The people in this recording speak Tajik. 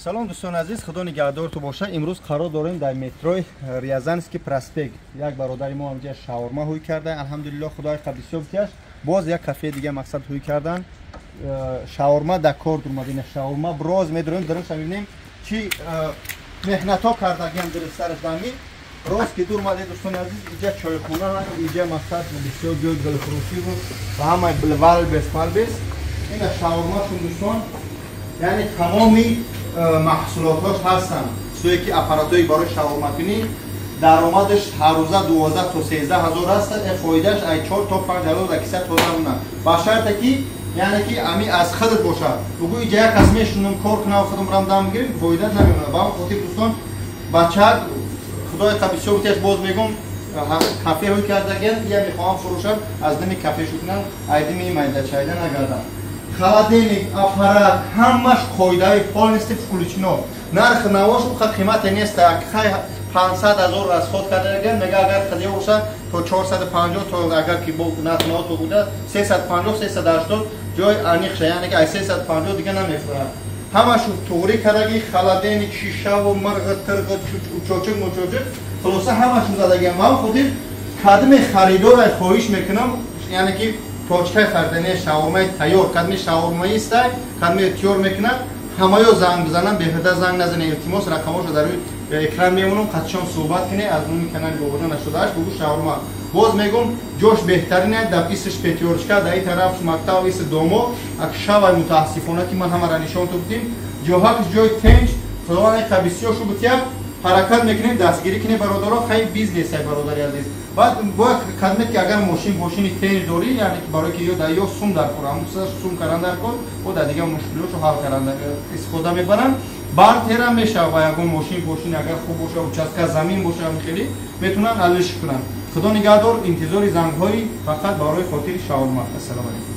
Салом, дӯстони азиз, худо нигаҳдорту боша. Имрӯз қарор дорем дар метрои Рязанский проспект. Як бародари мо ҳамҷа шаурма ҳуй карда, алҳамдулилло, худои қабисёр битияш. Боз як кафе дига мақсад ҳуй кардан. Шаурма дар кор дурмад. Ина шаурма броз медурем, дарунша мебинем, чӣ меҳнатҳо кардагиам дурустараш дами. Рост ки дур омаде, дӯстони азиз, иҷа чойхона, иҷа мақсад бисёр ҷои гулфурӯшӣ буд ва ҳамаи Вайлдберриз, Фалбес. Ина шаурмашон, дӯстон, яъне тамоми маҳсулотҳош ҳастанд, суе ки аппаратҳои барои шаурмакунӣ. Даромадаш ҳаррӯза 12 то 13 ҳазор аст, фоидааш ай 4 то 5 ҳазор дар киса тоза мемонад, ба шарте ки яъне ки ами аз худат бошад. Бугӯ, иҷа як кас мешунам, кор кунам, худам рам дам гирим, фоида намемонад. Ба ҳамн хотир, дӯстон, бачаак, худои қабисёр бутияш, боз мегӯм, кафе ҳуй кардагиан, я мехоҳам фурӯшам, аз дими кафе шукунам, ай дими майдачайда нагардам. Холодильник, аппарат, ҳамаш қоидаи полностью включено. Нарх навош уха қимате нест, хай 500 ҳазор расход кардагиан. Мега, агар хадия боша, то 450, то агар ки бо нарх то буда 350, 380 ҷои аниқша, яъне ки ай 350 дига намефурад. Ҳамашу туғрӣ кардаги, холодильник, шишаву мирғи тирғи, учочук мучочук, хулоса, ҳамашу задагиам. Ман хотир кадми харидора хоҳиш мекунам, яъне ки точкаи харидани шаурмаи тайёр, кадми шаурмаистай, кадми тиёр мекунад, ҳамаё занг бизанам, беҳуда занг назане, илтимос. Рақамошо дар рӯи экран мемонам, қатшон суҳбат кунед. Аз номи канали Бобоҷон 88 бугу шаурма. Боз мегум, ҷош беҳтарине, дар исш Пятёрочка, дар ин тараф мактаб, иси домо. Ак шавай, мутаассифона, ки ман ҳамара нишон будим. Ҷоҳакш ҷои тенҷ, худованд қабисиё шубутия, ҳаракат мекунем, дастгирӣ кунем, бародаро. Хай, бизнесай, бародари азиз. Баъд бояд кадмет ки агар мошин бошини тенҷ дорӣ, яъне ки барои ки ё дар ё сум дар кор, ҳамун сум кардан дар кор, о дар дигар мушкилотшо ҳал кардан истифода мебаранд. Бартера мешава ба ягон мошин бошин, агар хуб боша, участка замин боша, хеле метавонанд алиш кунанд. Худо нигаҳдор, интизори зангҳои фақат барои хотири шаурма. Ассалому алайкум.